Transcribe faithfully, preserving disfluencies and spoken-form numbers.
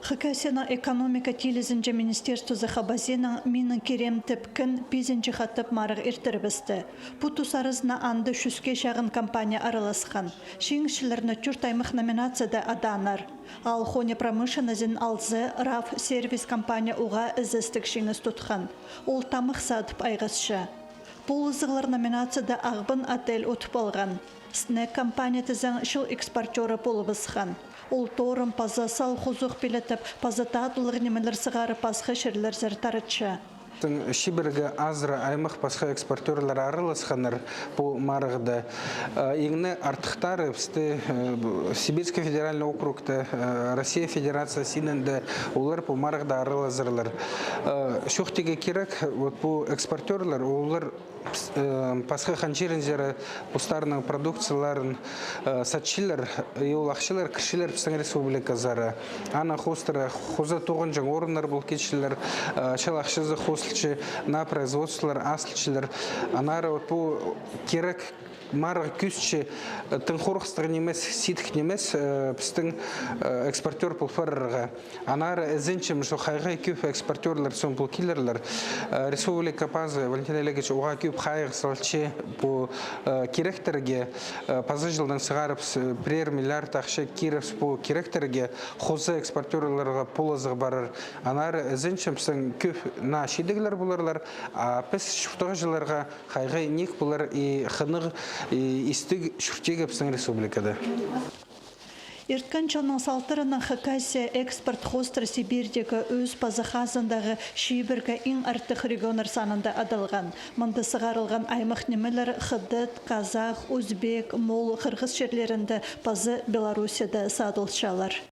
Хакасияның экономика тилізінҷе министерствозы Хабазинаң «Минің киреем» тіп кин пизінҷі хатап марығ иртірібісті. Пу тус аразына анда чӱске чағын компания араласхан. Чиңісчілерні тӧрт аймах номинацияда адааннар. Ал хони промышленнозын алза, «РАФ Сервис» компания уғаа ізестіг чиңіс тутхан. Ол тамах садып айғасча. Полызығлар номинацияда «Ағбан отель» утып алған. «Снек» компания тізең чыл экспортёры полыбысхан. Ол торым паза сал хузух пилетіп, паза татлығ нимелер сығарып, пасха чирлерзер таратча. Тың чибіргі азыра аймах пасха экспортёрлар араласханнар пу марығда. Э, иң не артыхтары пісті, э, бу Сибирский федеральный округта, э, Россия Федерация синінде олар пу марығда аралазарлар. Э, чоохтирға кирек, вот пу экспортёрлар, олар пс-, э, пасха хан чирінзер постарының продукцияларын, э, сатчалар, и ол ахчалар кірчелер пістің республиказар. Анаң хоостыра хоза тоғынҷаң орыннар пол килчелер, э, чал ахчазы хозылча, наа производстволар азылчалар. Аннаңар вот пу кирек марығ кӧзітче, э, тың хорғыстығ нимес, сидік нимес, э, пістің, э, экспортёр пол парарға. Аннаңар ізенчем, что хайғай кӧп экспортёрлар соонаң пол килерлер. Э, республика пазы Валентин Олегович уғаа кӧп хайығ салча пу, э, киректерге, э, паза чылдаң сығарып, с-, пірер миллиард ахча киріп, пу киректерге хоза экспортёрларға полызығ парар. Аннаңар ізенчем, соонаң кӧп наа чидіглер поларлар, а піс чуртағҷыларға хайғай ниик полар и хынығ, и истіг чуртирға пістің республикада. Ирткен чылның салтарынаң Хакасия экспорт хоостыра Сибирьдегі, Ӧӧс паза Хазандағы чибіргі иң артых регионнар санында адалған. Мында сығарылған аймах нимелер хыдат, казах, узбек, моол, хырғыс чирлерінде паза Белоруссияда садылчалар.